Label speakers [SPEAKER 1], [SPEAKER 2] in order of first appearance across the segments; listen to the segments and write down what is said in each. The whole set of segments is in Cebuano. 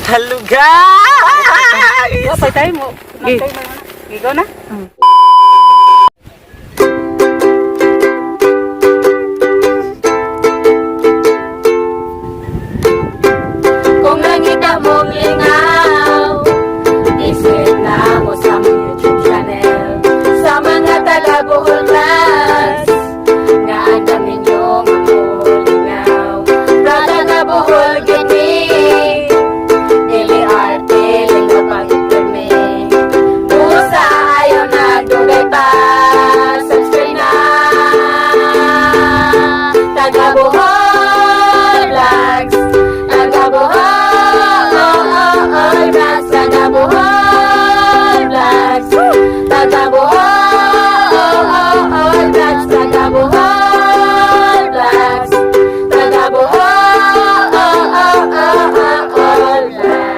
[SPEAKER 1] Hello guys!
[SPEAKER 2] Wa pa tayo mo. Gigo na.
[SPEAKER 3] Kung nangita mong lingaw, isip na mo sa among YouTube channel. Sa mga taga-Bohol Vlogs, nga ang dami nyo nga lingaw. Prada nga Bohol gini, dili arte, lingaw pang ipirme. Usa ayaw nagdugay pa, subscribe na. Taga Bohol Vlogs, Taga Bohol Vlogs, Taga Bohol Vlogs, Taga Bohol Vlogs, Taga Bohol Vlogs, Taga Bohol Vlogs.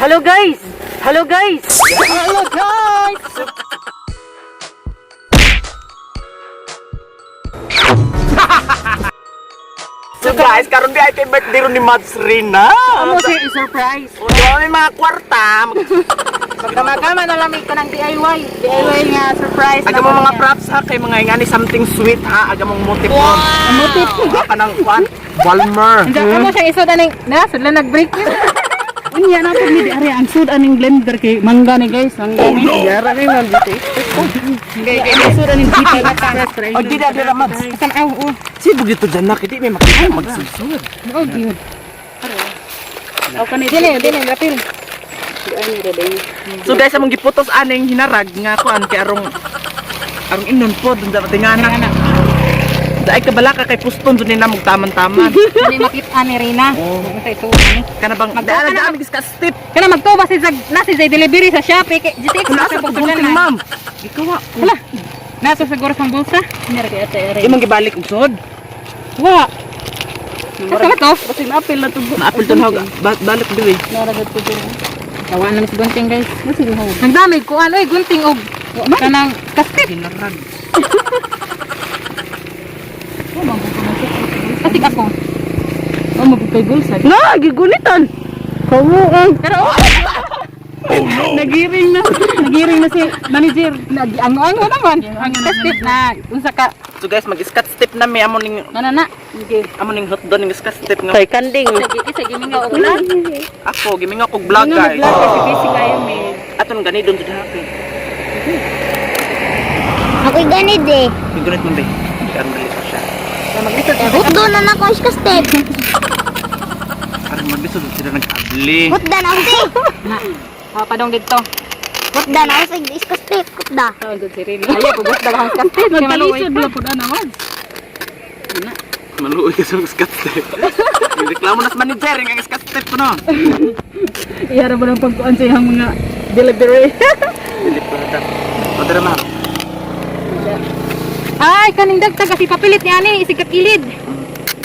[SPEAKER 2] Hello guys. Hello guys.
[SPEAKER 1] Hello guys! So guys, karon di ay kay birthday ron ni Mads Rina.
[SPEAKER 2] Amo si surprise.
[SPEAKER 1] So may mga kwarta.
[SPEAKER 2] Magkama na lang ko ng DIY. DIY nga surprise.
[SPEAKER 1] Aga mo mga props ha kay mga ingani something sweet ha. Aga mong motif. Wow!
[SPEAKER 2] Motif.
[SPEAKER 1] Ka ng kwan. Balmer.
[SPEAKER 2] Hindi amo siya isod aning na sudla nag-break.
[SPEAKER 4] Unya na po ni ari ang sud aning blender kay mangga ni guys, mangga ni.
[SPEAKER 1] Oh,
[SPEAKER 4] Yara kay ma'am dito. Kay kay sud aning kita na
[SPEAKER 1] Oh, di na dira Mads.
[SPEAKER 2] Kan aw oh.
[SPEAKER 1] Sibog dito dyan na, kiti may makita magsusod.
[SPEAKER 4] Oh, gyud.
[SPEAKER 2] Aw kani dili dili rapil.
[SPEAKER 1] So guys, among giputos aning hinarag nga kuan kay arong arong inon po dun dapat nga na. Daay ka balaka kay puston dun nila magtaman-taman.
[SPEAKER 2] Dili makita ni Rina.
[SPEAKER 1] Oh.
[SPEAKER 2] Sa ito ani.
[SPEAKER 1] Kana bang
[SPEAKER 2] Magtuo ka
[SPEAKER 1] daan
[SPEAKER 2] na,
[SPEAKER 1] daan ka step.
[SPEAKER 2] Kana magtuba si Zag na si Zay delivery sa Shopee kay GTX
[SPEAKER 1] Wala sa gunting ma'am. Gikawa ko.
[SPEAKER 2] Hala. Nato siguro sa bulsa.
[SPEAKER 1] Imong gibalik og sod.
[SPEAKER 2] Wa. Asa ba to?
[SPEAKER 4] Kasi maapil na to.
[SPEAKER 1] Maapil ton hog. Balik duwi.
[SPEAKER 4] Naragat ko diri.
[SPEAKER 2] Tawa na si gunting guys. Nagdamig ko ano eh gunting og kanang kastit.
[SPEAKER 1] Hinarag.
[SPEAKER 2] Kastig ako.
[SPEAKER 4] Oh, mabukay bulsa.
[SPEAKER 2] Na, gigunitan. Kamu Pero oh,
[SPEAKER 4] Nagiring na. Nagiring na si manager.
[SPEAKER 2] nag-ango-ango naman. Ang kastit na unsa ka
[SPEAKER 1] So guys, mag-scat step na mi amo ning
[SPEAKER 2] na na na.
[SPEAKER 4] Okay.
[SPEAKER 1] amo ning hotdog ning scat step nga.
[SPEAKER 5] Kay kanding.
[SPEAKER 2] Sige, isa gimingaw og vlog.
[SPEAKER 1] Ako gimingaw kog vlog guys.
[SPEAKER 4] Vlog kasi busy kayo may.
[SPEAKER 1] Aton gani don jud happy.
[SPEAKER 6] Ako'y ganid eh.
[SPEAKER 1] Gigunit man be. Karon dili pa siya.
[SPEAKER 6] Hutdo na na ko iska step.
[SPEAKER 1] Aron maglisod sila nag-abli.
[SPEAKER 6] Hutda na ako si.
[SPEAKER 2] Na. Oh, padong didto.
[SPEAKER 6] Hutda na ako sa iska step. Hutda.
[SPEAKER 4] Oh, good si Rina.
[SPEAKER 2] Ayaw ko gusto ang kastit. Kay maluoy
[SPEAKER 4] Magkalisod
[SPEAKER 2] ka.
[SPEAKER 4] na pud ana man.
[SPEAKER 1] Maluoy ka sa scat step. Reklamo na sa manager ang scat step ko no.
[SPEAKER 4] Iyara ba ng pagkuan sa iyang mga delivery?
[SPEAKER 1] Dili pa ta. O dara ma'am.
[SPEAKER 2] Ay, kaning dagtag kasi papilit ni ani isig kakilid.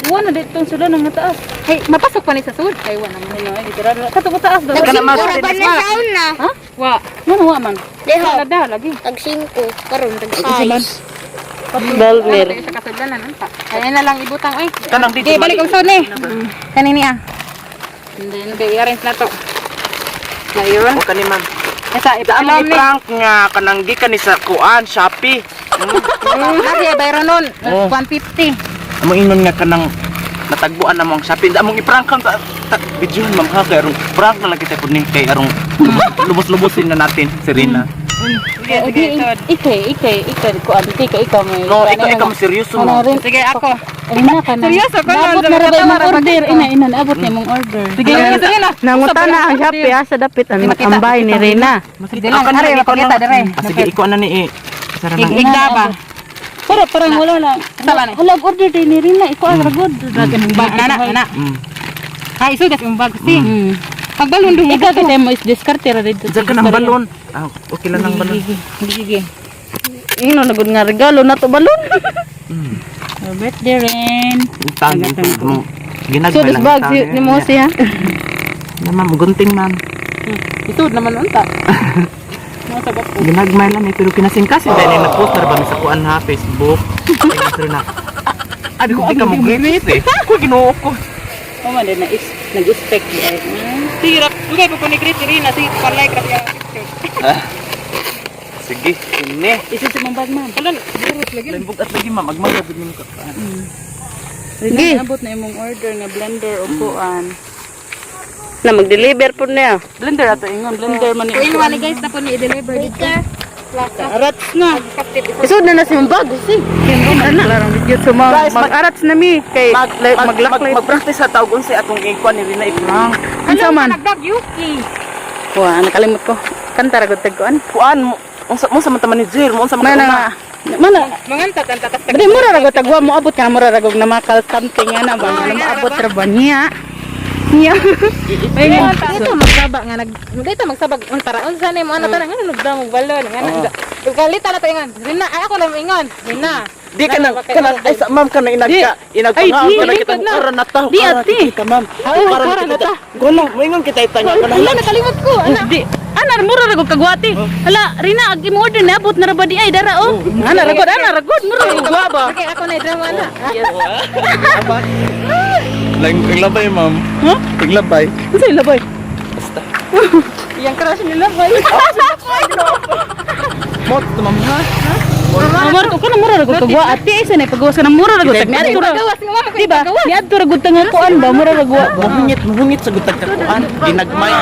[SPEAKER 4] Wa na dito ang sudan ang mataas.
[SPEAKER 2] Hey, mapasok pa ni sa sud. Ay, wa naman.
[SPEAKER 4] Ano ay literal. Kato ko taas daw.
[SPEAKER 6] Tag
[SPEAKER 1] Kana,
[SPEAKER 6] 5
[SPEAKER 1] mas-
[SPEAKER 6] ra ba na sa una?
[SPEAKER 2] Ha? Wa.
[SPEAKER 4] Ngano wa man?
[SPEAKER 6] Deho.
[SPEAKER 2] Lada lagi.
[SPEAKER 6] Tag 5 karon tag 6.
[SPEAKER 5] Balmer.
[SPEAKER 2] Sa kasudlanan unta. Ay na lang ibutang oy.
[SPEAKER 1] Kanang dito.
[SPEAKER 2] Okay, balik og sud ni. Kani niya. And then, okay, i-arrange na to. Na-iron.
[SPEAKER 1] O kani ma'am.
[SPEAKER 2] Asa,
[SPEAKER 1] Daan
[SPEAKER 2] ipalom ni.
[SPEAKER 1] prank nga kanang gikan ni sa kuan Shopee.
[SPEAKER 2] Nasi, bayro nun.
[SPEAKER 1] Oh.
[SPEAKER 2] 150.
[SPEAKER 1] Among ingon nga kanang natagbuan na mo ang Shopee. Among i-prank kang ta, ta, videohan ma'am ha kay arong prank na lang kita pud ni kay arong lubos-lubosin na natin si Rina.
[SPEAKER 4] Eh, di ike ike ike kuan ike ikaw may.
[SPEAKER 1] No, ikaw ikaw seryoso mo.
[SPEAKER 2] Sige, ako.
[SPEAKER 4] Ina ka na.
[SPEAKER 2] Seryoso ka na,
[SPEAKER 4] Naabot na ra ba imong
[SPEAKER 2] Tama ra ba
[SPEAKER 4] order?
[SPEAKER 2] dito?
[SPEAKER 4] Ina ina naabot na imong order.
[SPEAKER 2] Sige, sige na.
[SPEAKER 5] Nanguta na ang Shopee ha, sa dapit ang ambay ni Rina.
[SPEAKER 2] Sige lang, are, mapakita, dire.
[SPEAKER 1] Ah, sige, ikaw na ni eh. Sara na.
[SPEAKER 2] Igda ba?
[SPEAKER 4] Pero parang wala na.
[SPEAKER 2] Sa ba ni?
[SPEAKER 4] Hala order din ni Rina. Ikaw ang ragod.
[SPEAKER 2] Bag na na, na. Ay, isod kasi yung bag. Si. Pagbalon dun.
[SPEAKER 4] Ikaw kasi mo is diskarte ra dito.
[SPEAKER 1] Diyan ka ng balon. Ah, okay lang ng balon.
[SPEAKER 4] Sige.
[SPEAKER 5] Ino na gud nga regalo na to balon.
[SPEAKER 4] Birthday Ren.
[SPEAKER 1] Utang mo. Ginagmay
[SPEAKER 5] So this
[SPEAKER 1] lang
[SPEAKER 5] bag
[SPEAKER 1] utang.
[SPEAKER 5] si ni mo siya.
[SPEAKER 1] Na ma'am, gunting ma'am.
[SPEAKER 2] Isod naman unta. Mga sabak ko.
[SPEAKER 1] Ginagmay lang eh, pero kinasingkasin dahil na nag-post na ba mi sa kuan ha, Facebook. Ay, sorry na. Abi ko di ka mo greet eh. Ko Ginoo ko.
[SPEAKER 4] Oh, man, na is nag-expect di ay.
[SPEAKER 2] Sige, rap. Dugay po ko ni Chris Irina. Sige, pa-like rap yung picture.
[SPEAKER 1] Ah. Sige, ini.
[SPEAKER 4] Isa sa mong bag, ma'am.
[SPEAKER 2] Wala, burot lagi.
[SPEAKER 1] Limbugat lagi ma'am, agmay gud nimo ka.
[SPEAKER 4] Rina, abot na imong order nga blender o kuan.
[SPEAKER 5] Na mag-deliver po niya.
[SPEAKER 4] Blender ato ingon, blender man ni.
[SPEAKER 2] Kuin wala guys, na po ni i-deliver dito.
[SPEAKER 6] Baker.
[SPEAKER 4] Arats na.
[SPEAKER 5] Isod na na si mong bag. Si.
[SPEAKER 4] Ana. Video so mag,
[SPEAKER 1] Guys, mag-
[SPEAKER 4] mag-arats na mi kay
[SPEAKER 1] Mag
[SPEAKER 4] like,
[SPEAKER 1] mag, mag,
[SPEAKER 4] maglaklay.
[SPEAKER 1] mag-practice sa tawag unsay atong ikuan ni Rina i-prank.
[SPEAKER 4] Unsa man?
[SPEAKER 2] Nagdag Yuki.
[SPEAKER 4] Kuan, nakalimot ko. Kanta ra gud tag kuan.
[SPEAKER 1] Kuan mo unsa mo sa man ta manager, mo unsa man
[SPEAKER 4] Mana
[SPEAKER 1] ka
[SPEAKER 4] nga. Mana
[SPEAKER 2] Manganta tanta tas
[SPEAKER 4] Dili mura ra gud tagwa mo abot ka na mura ra gud na makal something ana ba nga moabot ra ba niya. Niya. Ay
[SPEAKER 2] Dito magsaba nga nag dito magsabag un para unsa ni mo ana tanan nga nagdam og balon nga nag Galita na to ingon. Rina ay ako lang ingon. Rina.
[SPEAKER 1] Di ka nang kanang ay sa ma'am ka na inagka
[SPEAKER 4] Ay,
[SPEAKER 1] inagpangaon
[SPEAKER 4] di,
[SPEAKER 1] ka na kita
[SPEAKER 4] likod na.
[SPEAKER 1] karon na ta.
[SPEAKER 4] Di, ate.
[SPEAKER 1] Kita ma'am.
[SPEAKER 4] Ay,
[SPEAKER 1] Karon
[SPEAKER 4] karon na
[SPEAKER 1] kita. Gulo, moingon kita itanya ko na.
[SPEAKER 2] Wala nakalimot ko. Ana.
[SPEAKER 4] Di. Ana mura ra gud kagwati. Hala, Rina ag imo order na abot na ra ba di ay dara oh. Ana ra gud, ana ra gud mura ra gud gwa ba.
[SPEAKER 2] Okay, ako na i-drama na.
[SPEAKER 1] Lang labay ma'am.
[SPEAKER 4] Huh?
[SPEAKER 1] Paglabay.
[SPEAKER 4] Unsay labay?
[SPEAKER 1] Basta.
[SPEAKER 2] Yang crush nila boy.
[SPEAKER 1] Mot ma'am ha.
[SPEAKER 4] Amor ko kana mura ra gud kagwa ate ay sanay pagawas ka na mura ra gud tag niadto ra.
[SPEAKER 2] Pagawas nga mama ko.
[SPEAKER 4] Di ba? Niadto ra gud tanga kuan ba mura ra gwa ba.
[SPEAKER 1] Muhungit, muhungit sa gutag ka kuan. Ginagmay.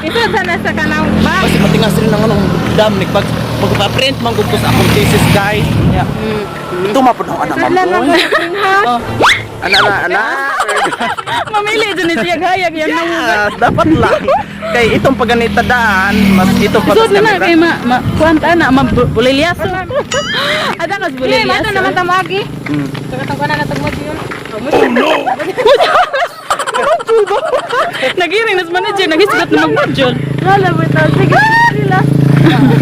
[SPEAKER 2] Ito sana sa kanang bag.
[SPEAKER 1] Kasi matingas rin ang anong dam ni pag pagpa-print man gud ko sa akong thesis guys. Nya. Ito mapud ako ana ma'am. Oy. Ana ana ana.
[SPEAKER 4] Mamili jud ni siya hayag yang nang.
[SPEAKER 1] Yes, dapat lang. Kay itong paganita daan, mas itong
[SPEAKER 4] Sud
[SPEAKER 1] patas
[SPEAKER 4] na na
[SPEAKER 1] kamera.
[SPEAKER 4] kay ma, ma kuan ta na ma bulilyaso. Ada kas
[SPEAKER 2] Hindi,
[SPEAKER 4] bulilyaso.
[SPEAKER 2] mato naman tamagi. Katong kuan na tagmod yun.
[SPEAKER 4] Nagiring nas manager nagisgot na magmodule.
[SPEAKER 5] Wala ba ito? Sige, sila.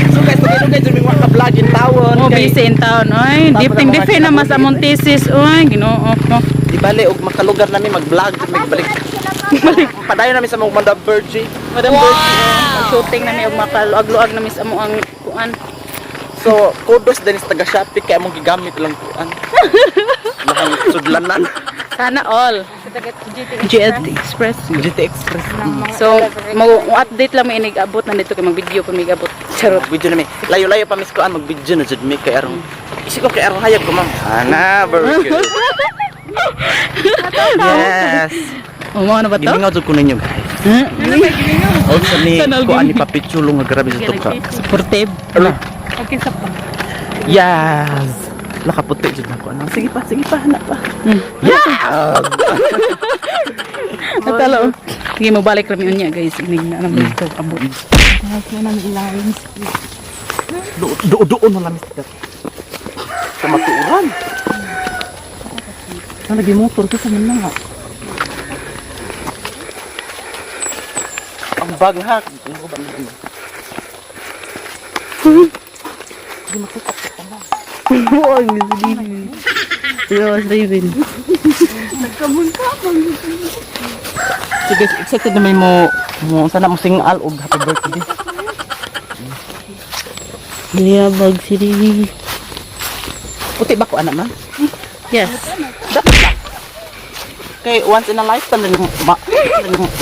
[SPEAKER 1] So guys, dugay-dugay jud mi ka vlog in tawon
[SPEAKER 4] Oh,
[SPEAKER 1] kay
[SPEAKER 4] busy in town. Oy,
[SPEAKER 1] Tapos
[SPEAKER 4] diping
[SPEAKER 1] ang mga
[SPEAKER 4] dife na mas among thesis. Oy, Ginoo ko.
[SPEAKER 1] di bale og makalugar nami mag-vlog jud mi balik. Padayon nami sa mga Madam Virgie.
[SPEAKER 4] Madam wow. Shooting na mi og makaluag-luag na mis amo ang kuan.
[SPEAKER 1] So, kudos din sa taga Shopee kay among gigamit lang kuan. Lahang sudlanan.
[SPEAKER 4] Sana all. GLT Express.
[SPEAKER 1] GT Express.
[SPEAKER 4] So, mo-update lang may inig abot na dito kay mag-video pag may abot. Charot.
[SPEAKER 1] Video na mi. Layo-layo pa mis kuan mag-video na jud mi kay arong. Isip ko kay arong hayag ko ma'am. Ana, very good. Yes.
[SPEAKER 4] O mo ano ba to?
[SPEAKER 1] Gimingaw jud ko ninyo guys.
[SPEAKER 4] Huh?
[SPEAKER 1] Also ni
[SPEAKER 4] Sana all
[SPEAKER 1] kuan ni Papichulo nga grabe sa ka.
[SPEAKER 4] Supportive.
[SPEAKER 1] Ala.
[SPEAKER 4] Okay sa pa.
[SPEAKER 1] Yes. Nakaputi jud na ko ano. Sige pa, anak pa. Yes.
[SPEAKER 4] Atalo. Sige mo balik rami unya guys. Inig na naman dito abot.
[SPEAKER 1] Do do doon na lamis ka. Kamatuoran. Na lagi motor ko sa man nga. Ang bag ha. Ano ba nito?
[SPEAKER 5] Buong ni Steven. Pero Steven.
[SPEAKER 1] So guys, excited na may mo mo sana mo singal og happy birthday.
[SPEAKER 5] Niyabag si Steven.
[SPEAKER 1] Puti ba ko anak man?
[SPEAKER 4] Yes.
[SPEAKER 1] Dapat ba? Kay once in a lifetime rin ma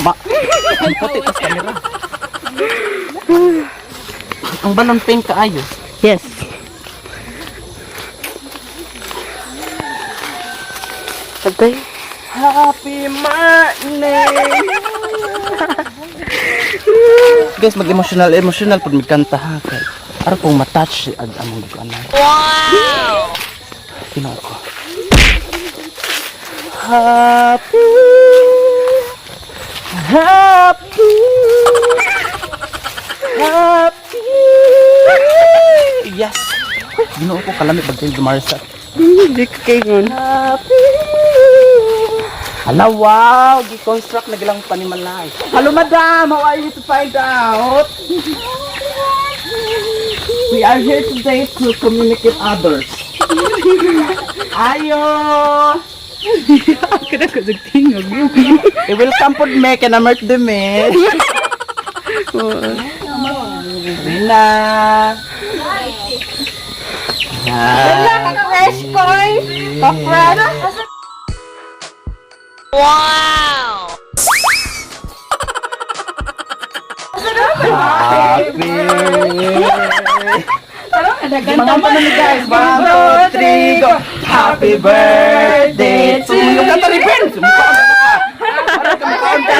[SPEAKER 1] ma ang puti tas kamera. Ang balon pink kaayo.
[SPEAKER 5] Yes. Patay.
[SPEAKER 1] Happy Monday. Guys, mag-emotional, emotional pud mi kanta ha kay aron kong matouch ag among gikuanan. Wow! Tinoo ko. Happy Happy Happy Yes. Ginoo ko kalami pag tayo dumarsa.
[SPEAKER 5] Hindi ka kaingon.
[SPEAKER 1] Hala, wow! Gi-construct na gilang panimalay. Hello, madam! How are you to find out? We are here today to communicate others. Ayo!
[SPEAKER 4] Kada ko tingog.
[SPEAKER 1] I-welcome po me, kinamert de me. Rina! Yeah.
[SPEAKER 2] Fresh koy. Pa-fresh.
[SPEAKER 3] Wow!
[SPEAKER 1] Happy. Mga pa na guys. 1, 2, 3, go. Happy birthday to you. Kanta rin, Ben. Sumukaon ka. Parang kamukaon ka.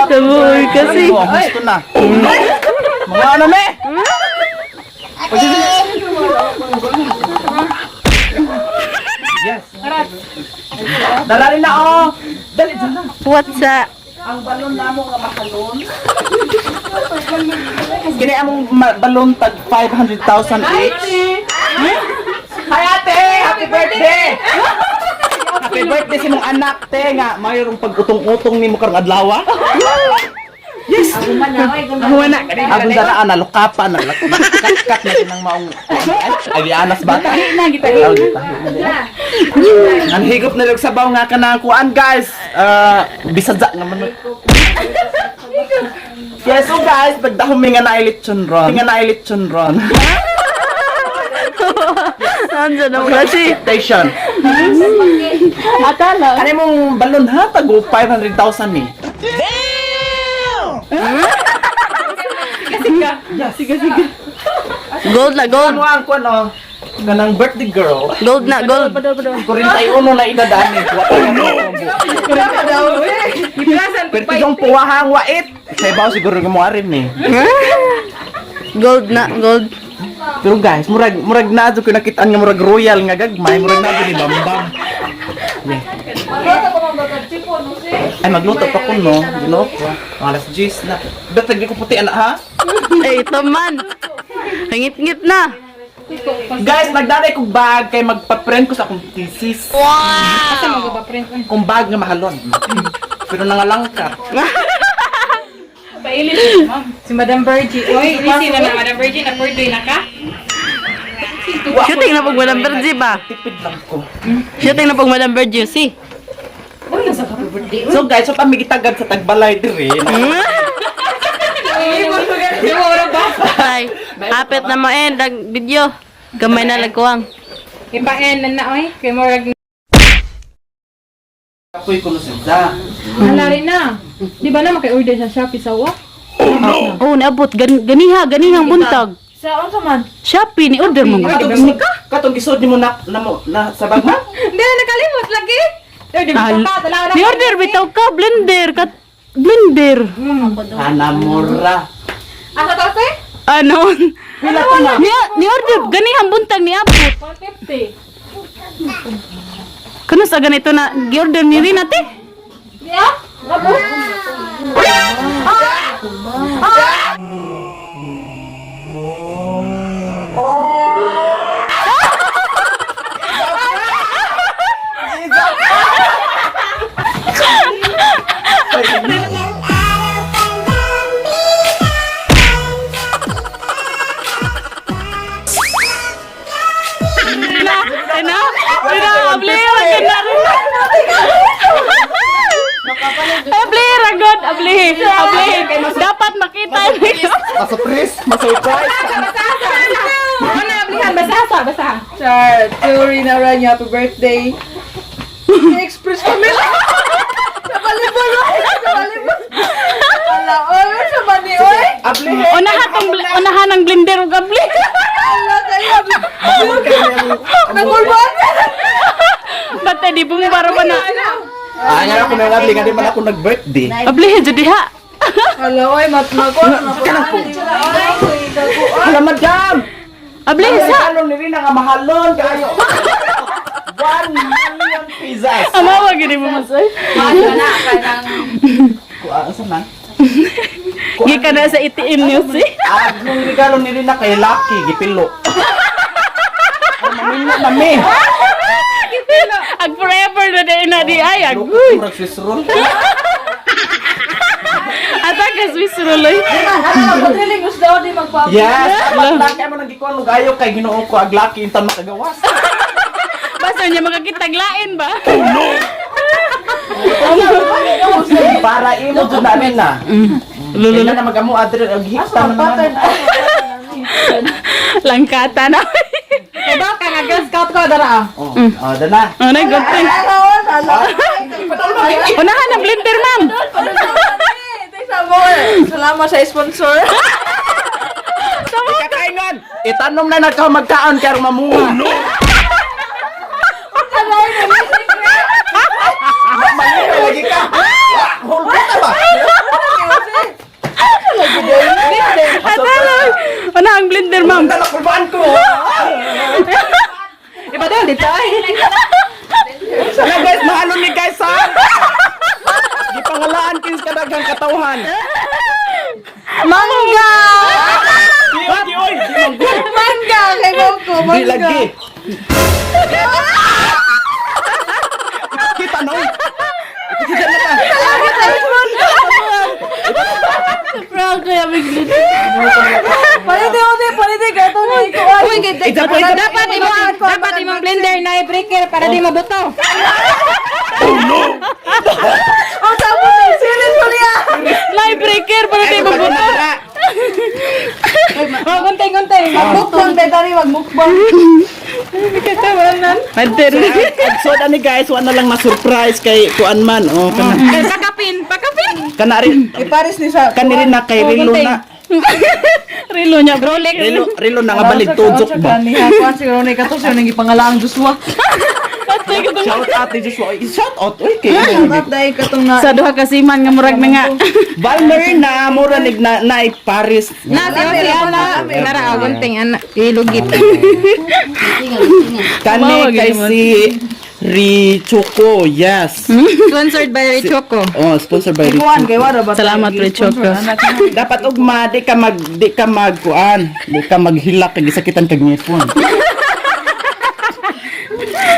[SPEAKER 5] Tabuoy kasi.
[SPEAKER 1] Ay, gusto na. Oh no! Mga ano me? Yes. Dala rin na oh. Dali dyan na.
[SPEAKER 5] What's up?
[SPEAKER 1] Ang balon namo nga mahalon. Kini among balon tag 500,000 each. Hi ate! Happy birthday! Happy birthday sa imong anak te nga mayroong pag-utong-utong nimo karong adlaw. Yes.
[SPEAKER 4] Wala ka
[SPEAKER 1] Abon dara ana lukapa na kat na kinang maong ay anas bata.
[SPEAKER 4] Na kita.
[SPEAKER 1] Oh, gitahi na. Ang higop na lang sabaw nga kanang kuan guys. Ah, bisadya nga man. Yes, so guys, pagdahom mi nga na lechon ron. Nga na lechon ron.
[SPEAKER 5] Nandiyan na kasi.
[SPEAKER 1] Expectation.
[SPEAKER 4] Atala.
[SPEAKER 1] Ano mong balon ha? Tago 500,000 ni.
[SPEAKER 4] Sige, sige.
[SPEAKER 5] Gold na, gold.
[SPEAKER 1] Ano ang kuan oh? Kanang birthday girl.
[SPEAKER 5] Gold na, gold.
[SPEAKER 1] 41 na edad ani. Oh no.
[SPEAKER 4] Iplasan
[SPEAKER 1] Pero tigong puwahang wait. Sa ibaw siguro nga mo arim ni.
[SPEAKER 5] Gold na, gold.
[SPEAKER 1] Pero guys, murag murag na ko nakitaan nga murag royal nga gagmay, murag na ni Bambam. Yeah. Ay magluto pa ko no. Ginoo ko. Alas 10 na. Datag di ko puti ana ha.
[SPEAKER 5] Eh, ito man. Ngit-ngit na.
[SPEAKER 1] Guys, nagdanay kog bag kay magpa-print ko sa akong thesis.
[SPEAKER 2] Asa mo ba print?
[SPEAKER 1] Kung bag nga mahalon. Pero nangalangkat.
[SPEAKER 4] Pailin ma'am.
[SPEAKER 2] Si Madam Virgie. Oy, easy na na Madam Virgie na purdoy na ka.
[SPEAKER 5] Shooting na pag Madam Virgie ba?
[SPEAKER 1] Tipid lang ko.
[SPEAKER 5] Shooting na pag Madam Virgie, see?
[SPEAKER 1] So guys, so kami gitagad sa tagbalay dire.
[SPEAKER 5] Bye. Hapit na mo end ang video. Gamay na lagkuang.
[SPEAKER 2] Ipaen na na oy, kay murag
[SPEAKER 1] Apoy ko no sa.
[SPEAKER 2] Hala rin na. Di ba na maki-order sa Shopee sa wa?
[SPEAKER 4] Oh, naabot ganiha, ganihang buntag.
[SPEAKER 3] Sa unsa man?
[SPEAKER 4] Shopee ni order mo.
[SPEAKER 1] Katong katong gisod nimo na na, mo- na sa bag mo?
[SPEAKER 2] Hindi na nakalimot lagi. Oy, di ba pa dala na.
[SPEAKER 4] Ni order bitaw ka blender kat blender.
[SPEAKER 1] Anamora.
[SPEAKER 2] Asa to se?
[SPEAKER 4] Ano?
[SPEAKER 1] Pila to na?
[SPEAKER 4] Ni order ganihang buntag ni abot.
[SPEAKER 2] 150.
[SPEAKER 4] Kano sa ganito na gi-order ni Rina te?
[SPEAKER 2] Di ah? Labo.
[SPEAKER 4] Na, na, na, abli ra na rin. Abli ra god, abli. Abli. Dapat makita ni.
[SPEAKER 1] Masupris, masurprise.
[SPEAKER 2] Ano ablihan basa asa basa.
[SPEAKER 3] Char, to Rina Rania, happy birthday. Express kami. Sa palibot. Sa palibot. Ala, oy, sa mani, oy.
[SPEAKER 1] Abli.
[SPEAKER 4] Unahan tong unahan ang blender ug abli.
[SPEAKER 3] Ala, kayo. Nagulbaan.
[SPEAKER 4] Ba't di bumubara pa na?
[SPEAKER 1] Ah, nga ako nang abli nga di man ako nag-birthday.
[SPEAKER 4] Abli jud diha.
[SPEAKER 3] Ala, oy, matmako.
[SPEAKER 1] Hala madam.
[SPEAKER 4] Abli sa.
[SPEAKER 1] Mahalon ni Rina nga mahalon kayo. 1 million pesos.
[SPEAKER 4] Amawa gini mo masay.
[SPEAKER 1] Kuha sa man?
[SPEAKER 4] Gikan na sa ATM niyo si.
[SPEAKER 1] Ah, nung regalo ni Rina kay Lucky gipilo. Mamina na mi.
[SPEAKER 4] Ag forever na di na di ay agoy.
[SPEAKER 1] Murag Swiss roll.
[SPEAKER 4] Ata ka Swiss roll oy.
[SPEAKER 1] Yes, dapat lang kay mo nang gikuan og ayo kay Ginoo ko ag Lucky intan makagawas.
[SPEAKER 4] Basta niya makakitaglain ba?
[SPEAKER 1] Para imo jud na rin na. Lulu na magamo adre og hikta na naman.
[SPEAKER 4] Langkata na.
[SPEAKER 2] Kay ba ka nga Girl Scout ko dara ah.
[SPEAKER 1] Oh, oh dana.
[SPEAKER 4] Ano good thing. Unahan ang blender, ma'am.
[SPEAKER 3] Salamat sa sponsor.
[SPEAKER 1] Ikakaingon! Itanom na nagka magkaon kaya mamunga. Oh no! Mali lagi ka. Hulgot na ba?
[SPEAKER 4] Atalo. Unahan ang blender, ma'am.
[SPEAKER 1] Ang kulbaan ko.
[SPEAKER 2] Iba daw dito ay.
[SPEAKER 1] Hello guys, mahalo ni guys ha. Gipangalaan kins kadaghang katawhan.
[SPEAKER 3] Mangga!
[SPEAKER 1] Di oy, di oy, di manggo.
[SPEAKER 3] Mangga! Kay ko,
[SPEAKER 1] Di
[SPEAKER 3] mangga.
[SPEAKER 1] lagi. Kita no. Kita na ka.
[SPEAKER 5] Prank kaya bigla.
[SPEAKER 3] Palite, ote, palite. Gato na ikaw.
[SPEAKER 2] Uy, dapat imong blender na breaker para di mabuto.
[SPEAKER 3] Ang sabon na, sirit mo niya.
[SPEAKER 4] Live breaker para di mabuto.
[SPEAKER 2] Oh, guntay-guntay.
[SPEAKER 3] Magmukbang, tayo magmukbang.
[SPEAKER 4] Blender.
[SPEAKER 1] So ani guys, wala lang na surprise kay kuan man oh kana.
[SPEAKER 2] Pakapin, pakapin.
[SPEAKER 1] Kana rin
[SPEAKER 3] Ipares ni sa...
[SPEAKER 1] kani rin na kay Rilo na.
[SPEAKER 4] Rilo niya, bro.
[SPEAKER 1] Rilo Rilo na nga balik tudok ba.
[SPEAKER 3] Kuan siguro ni kato siya nang ipangalaang Joshua.
[SPEAKER 1] Shout out ni Joshua. Shout out oy kay.
[SPEAKER 3] Shout dahil katong na.
[SPEAKER 4] Sa duha ka siman nga murag na nga.
[SPEAKER 1] Valmer na mura nig na, na Paris.
[SPEAKER 2] Na si si ana. Nara oh, gunting ana ilugit.
[SPEAKER 1] Kani
[SPEAKER 4] Mawag
[SPEAKER 1] kay
[SPEAKER 4] yun.
[SPEAKER 1] si Richoco, yes.
[SPEAKER 2] Sponsored by Choco.
[SPEAKER 1] Oh, sponsored by
[SPEAKER 3] Kuan
[SPEAKER 1] Richoco.
[SPEAKER 3] kay wala ba?
[SPEAKER 4] Salamat, Richoco.
[SPEAKER 1] Dapat ugma di ka mag kuan, di ka maghilak kay gisakitan kag ngipon.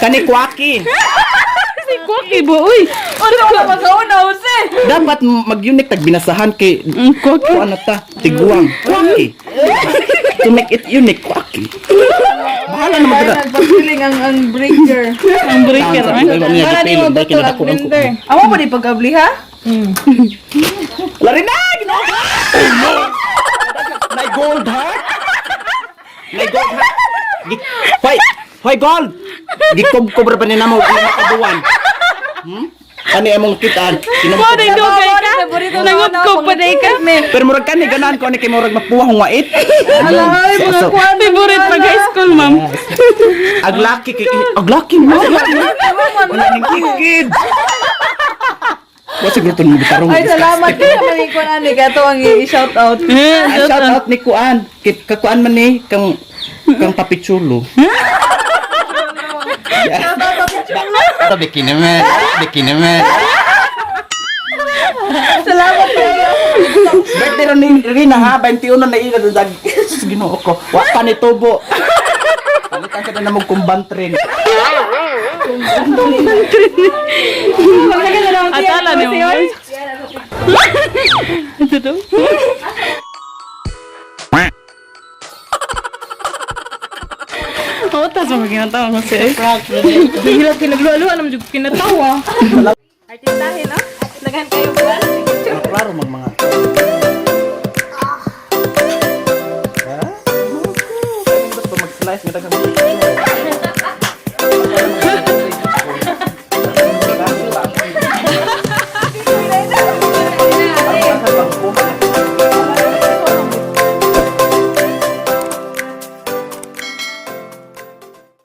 [SPEAKER 1] Kani Kwaki.
[SPEAKER 4] Si Koki bo, uy.
[SPEAKER 3] Ano wala magauna use.
[SPEAKER 1] Dapat mag-unique tag binasahan kay
[SPEAKER 4] Koki.
[SPEAKER 1] kuan na ta, tiguang. Kwaki. To make it unique, Kwaki. Bahala na magdala.
[SPEAKER 3] Nagpasiling ang breaker.
[SPEAKER 4] Ang breaker, man.
[SPEAKER 2] Para di mabuto ang blender.
[SPEAKER 3] Amo pa di pagabli ha?
[SPEAKER 1] Lari na! Ginoo ko! Oh no! May gold ha? May gold ha? Hoy! Hoy gold! Gikob-kob ra pa ni namo ang makaduwan. Kani among kitaan.
[SPEAKER 4] Mo rin dugay ka. Nangudkog pa day ka.
[SPEAKER 1] Pero murag kani ganahan ko ani kay murag mapuha kung wait.
[SPEAKER 3] Ay, mga kuan.
[SPEAKER 4] Favorite pag high school, ma'am.
[SPEAKER 1] Ag lucky kay ag lucky mo. Wala ning kid. Wa siguro to mo gitarong.
[SPEAKER 3] Ay, salamat kay sa mga kuan ani kato ang i-shout out.
[SPEAKER 1] Ang shout out ni Kuan. Kit kakuan man ni kang kang Papichulo.
[SPEAKER 7] Ito, bikini man. Bikini man.
[SPEAKER 3] Salamat kayo.
[SPEAKER 1] Birthday ron ni Rina ha, 21 na ila dag. Sus, Ginoo ko. Wa pa ni tubo. Palitan ka na mo kumbantrin.
[SPEAKER 4] Atala ni mo. Ito daw. Oo, tas mga ginatawa ko siya.
[SPEAKER 2] Hila kinagluwa naman jud kinatawa. Artistahin no? Daghan kayo ba?
[SPEAKER 1] Klaro mag mga. Ha? Gusto mag-slice nga daghang.